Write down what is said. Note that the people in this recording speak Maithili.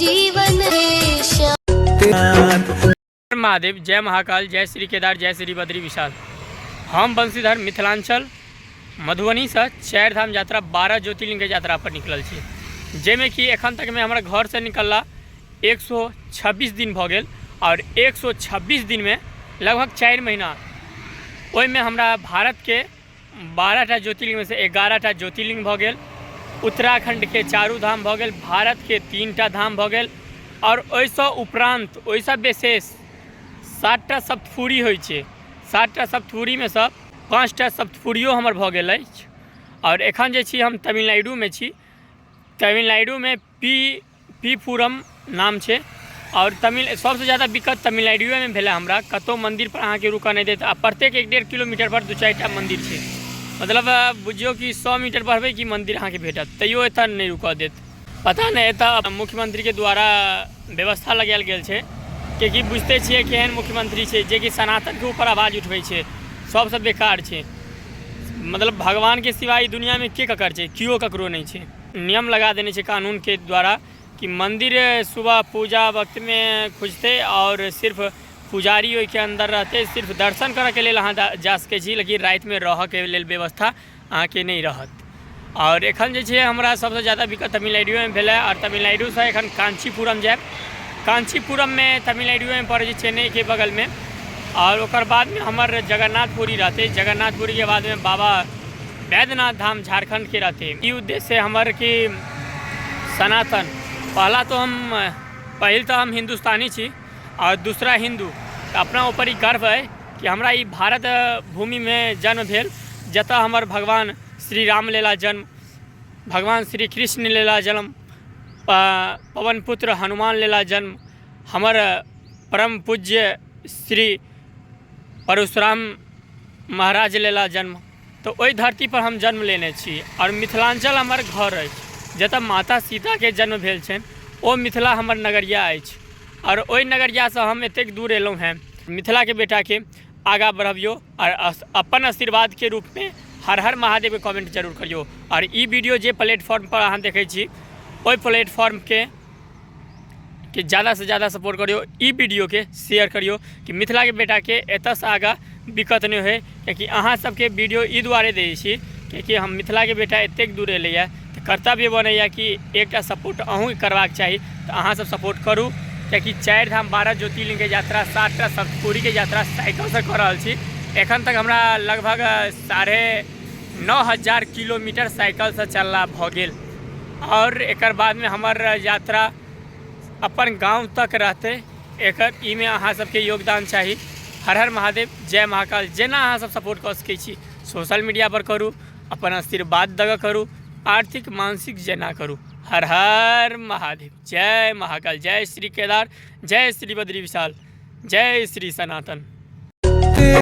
जीवन हे श्याम। महादेव जय महाकाल, जय श्री केदार, जय श्री बद्री विशाल। हम बंशीधर मिथिलांचल मधुबनीसँ चारि धाम यात्रा 12 ज्योतिर्लिंगके यात्रा पर निकलल छी, जाहिमे कि एखन तकमे हमरा घरसँ निकलला 126 दिन भऽ गेल आओर 126 दिनमे लगभग 4 महीना, ओहिमे हमरा भारतके 12टा ज्योतिर्लिंगमे से 11टा ज्योतिर्लिंग भऽ गेल, उत्तराखण्डके चारू धाम भऽ गेल, भारतके 3टा धाम भऽ गेल आओर ओहिसँ उपरान्त ओहिसँ विशेष 7टा सप्तपुरी होइ छै। 7टा सप्तपुरीमे सँ 5टा सप्तपुरियो हमर भऽ गेल अछि। आओर एखन जे छी हम तमिलनाडुमे छी। तमिलनाडुमे पी पीपुरम नाम छै आओर तमिल सबसँ ज्यादा दिक्कत तमिलनाडुएमे भेलै हमरा। कतहु मन्दिरपर अहाँके रुकऽ नहि देत आ प्रत्येक 1-1.5 किलोमीटरपर 2-4टा मन्दिर छै। मतलब बुझियौ कि 100 मीटर बढ़बै कि मन्दिर अहाँके भेटत, तैयो एतऽ नहि रुकऽ देत। पता नहि एतऽ मुख्यमन्त्रीके द्वारा व्यवस्था लगायल गेल छै, किएकि बुझिते छियै केहन मुख्यमन्त्री छै जेकि सनातनके ऊपर आवाज उठबै छै। सबसँ बेकार छै, मतलब भगवानके सिवाय ई दुनिआँमे के ककर छै? केओ ककरो नहि छै। नियम लगा देने छै कानूनके द्वारा कि मन्दिर सुबह पूजा वक्तमे खुजतै आओर सिर्फ पुजारी ओहिके अन्दर रहतै। सिर्फ दर्शन करऽके लेल अहाँ जा सकै छी, लेकिन रातिमे रहऽके लेल व्यवस्था अहाँके नहि रहत। आओर एखन जे छै हमरा सबसँ ज्यादा दिक्कत तमिलनाडुएमे भेलै आओर तमिलनाडुसँ एखन काञ्चीपुरम जायब। काञ्चीपुरममे तमिलनाडुएमे पड़ै छै, चेन्नईके बगलमे। आओर ओकर बादमे हमर जगन्नाथपुरी रहतै। जगन्नाथपुरीके बादमे बाबा वैद्यनाथ धाम झारखण्डके रहतै। ई उद्देश्य हमर कि सनातन, पहला तो हम पहिल तऽ हम हिन्दुस्तानी छी आओर दूसरा हिन्दू। तऽ अपना ऊपर ई गर्व अइ कि हमरा ई भारत भूमिमे जन्म भेल, जतऽ हमर भगवान श्री राम लेला जन्म, भगवान श्री कृष्ण लेला जन्म, पवन पुत्र हनुमान लेला जन्म, हमर परम पूज्य श्री परशुराम महाराज लेला जन्म। तऽ ओहि धरतीपर हम जन्म लेने छी आओर मिथिलाञ्चल हमर घर अछि, जतऽ माता सीताके जन्म भेल छनि ओ मिथिला हमर नगरिया अछि। आओर ओहि नगरियासँ हम एतेक दूर एलहुँ हेँ। मिथिलाके बेटाके आगाँ बढ़बियौ आओर अपन आशीर्वादके रूपमे हर हर महादेवके कमेंट जरूर करियौ। आओर ई वीडियो जे प्लेटफॉर्मपर अहाँ देखै छी ओहि प्लेटफॉर्मके के ज़्यादासँ ज़्यादा सपोर्ट करियौ, ई वीडियोके शेयर करियौ कि मिथिलाके बेटाके एतऽसँ आगाँ दिक्कत नहि होइ। कियाकि अहाँ सबके वीडियो ई दुआरे दै छी कियाकि हम मिथिलाके बेटा एतेक दूर एलैए तऽ कर्तव्य बनैए कि एकटा सपोर्ट अहूँके करबाक चाही। तऽ अहाँ सब सपोर्ट करू, कियाकि 4 धाम 12 ज्योतिर्लिंगके यात्रा 7टा सप्तपुरीके यात्रा साइकिलसँ कऽ रहल छी। एखन तक हमरा लगभग 9500 किलोमीटर साइकिलसँ चलला भऽ गेल आओर एकर बादमे हमर यात्रा अपन गाँव तक रहतै। एकर ईमे अहाँ सबके योगदान चाही। हर हर महादेव, जय महाकाल। जेना अहाँ सब सपोर्ट कऽ सकै छी सोशल मीडियापर करू, अपन आशीर्वाद दऽ कऽ करू, आर्थिक मानसिक जेना करू। हर हर महादेव, जय महाकाल, जय श्री केदार, जय श्री बद्री विशाल, जय श्री सनातन।